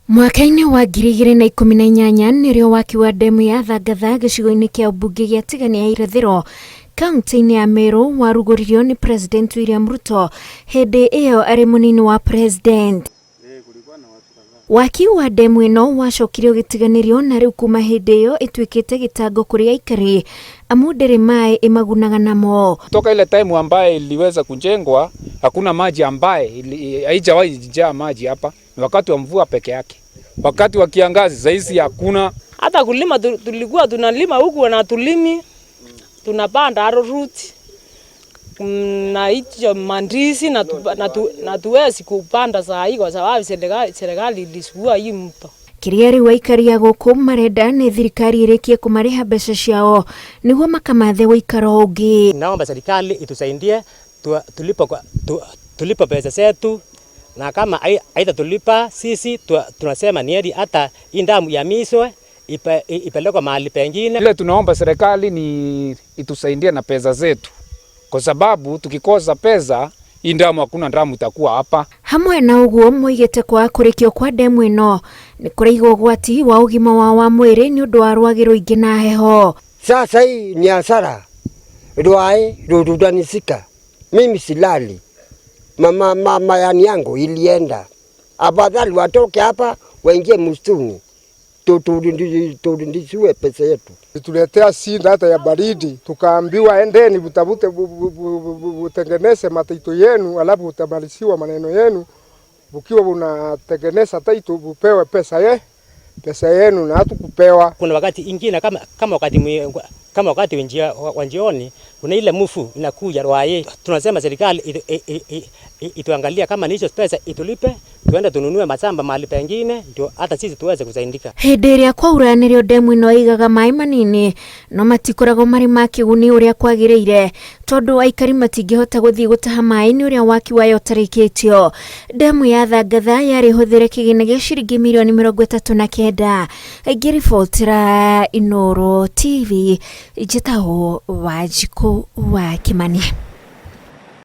Mwaka-inĩ wa 2018 nĩrĩo waki wa ndemu ya Thangatha gĩcigo-inĩ kĩa ũmbunge gĩa Tigania ya Irathĩro kaunti-inĩ ya Meru warugũririo nĩ President William Ruto hĩndĩ ĩyo arĩ mũnini wa President. Waki wa ndemu ĩno wacokire ũgĩtiganĩrio na rĩu kuma hĩndĩ ĩyo ĩtuĩkĩte gĩtango kũrĩ aikari amu ndĩrĩ maĩ ĩmagunaga namo. Toka ile time ambaye iliweza kujengwa hakuna maji ambaye haijawahi jaa maji hapa, ni wakati wa mvua peke yake. Wakati wa kiangazi saizi hakuna. Hata kulima tulikuwa tunalima huku na tulimi tunapanda arrowroot na hicho mandizi na tuwezi kupanda saa hii kwa sababu serikali ilisugua hii mto. Kĩrĩa rĩu aikari a gũkũ marenda nĩ thirikari ĩrĩkie kũmarĩha mbeca ciao nĩguo makamathe ũikaro ũngĩ. Naomba serikali itusaidie tulipo pesa zetu, na kama haitatulipa sisi tunasema ni heri hata hii damu ihamishwe ipelekwe mahali pengine. Ile tunaomba serikali ni itusaidie na pesa zetu, kwa sababu tukikosa pesa hii damu hakuna damu itakuwa hapa. Hamwe na ũguo moigĩte kwaga kũrĩkio kwa ndemu ĩno nĩ kũraigwo ũgwati wa ũgima wao wa mwĩrĩ nĩ ũndũ wa rwagĩ rũingĩ na heho. Sasa hii ni hasara, rwai rutanisika. Mimi silali, mama mama yani yangu ilienda, afadhali watoke hapa waingie msituni turudishiwe pesa yetu. Tuletea shida hata ya baridi, tukaambiwa endeni mtafute butengeneze mataito yenu, alafu utamaliziwa maneno yenu ukiwa unatengeneza taito upewe pesa yenu, na hatukupewa. Kuna wakati ingine kama wakati wa jioni kuna ile mufu inakuja rwaye, tunasema serikali ituangalia kama ni hizo pesa itulipe tuende tununue mashamba mahali pengine ndio hata sisi tuweze kusaidika. Hĩndĩ ĩrĩa kwaura nĩrĩo ndemu ĩno ĩigaga maĩ manini no matikoragwo marĩ ma kĩguni ũrĩa kwagĩrĩire tondũ aikari matingĩhota gũthiĩ gũtaha maĩ nĩ ũrĩa waki wayo ũtarĩkĩtio. Ndemu ya Thangatha yarĩ hũthĩre kĩgĩna gĩa ciringi mirioni 39. Ngĩribotera Inooro TV njĩtagwo Wanjikũ wa Kimani.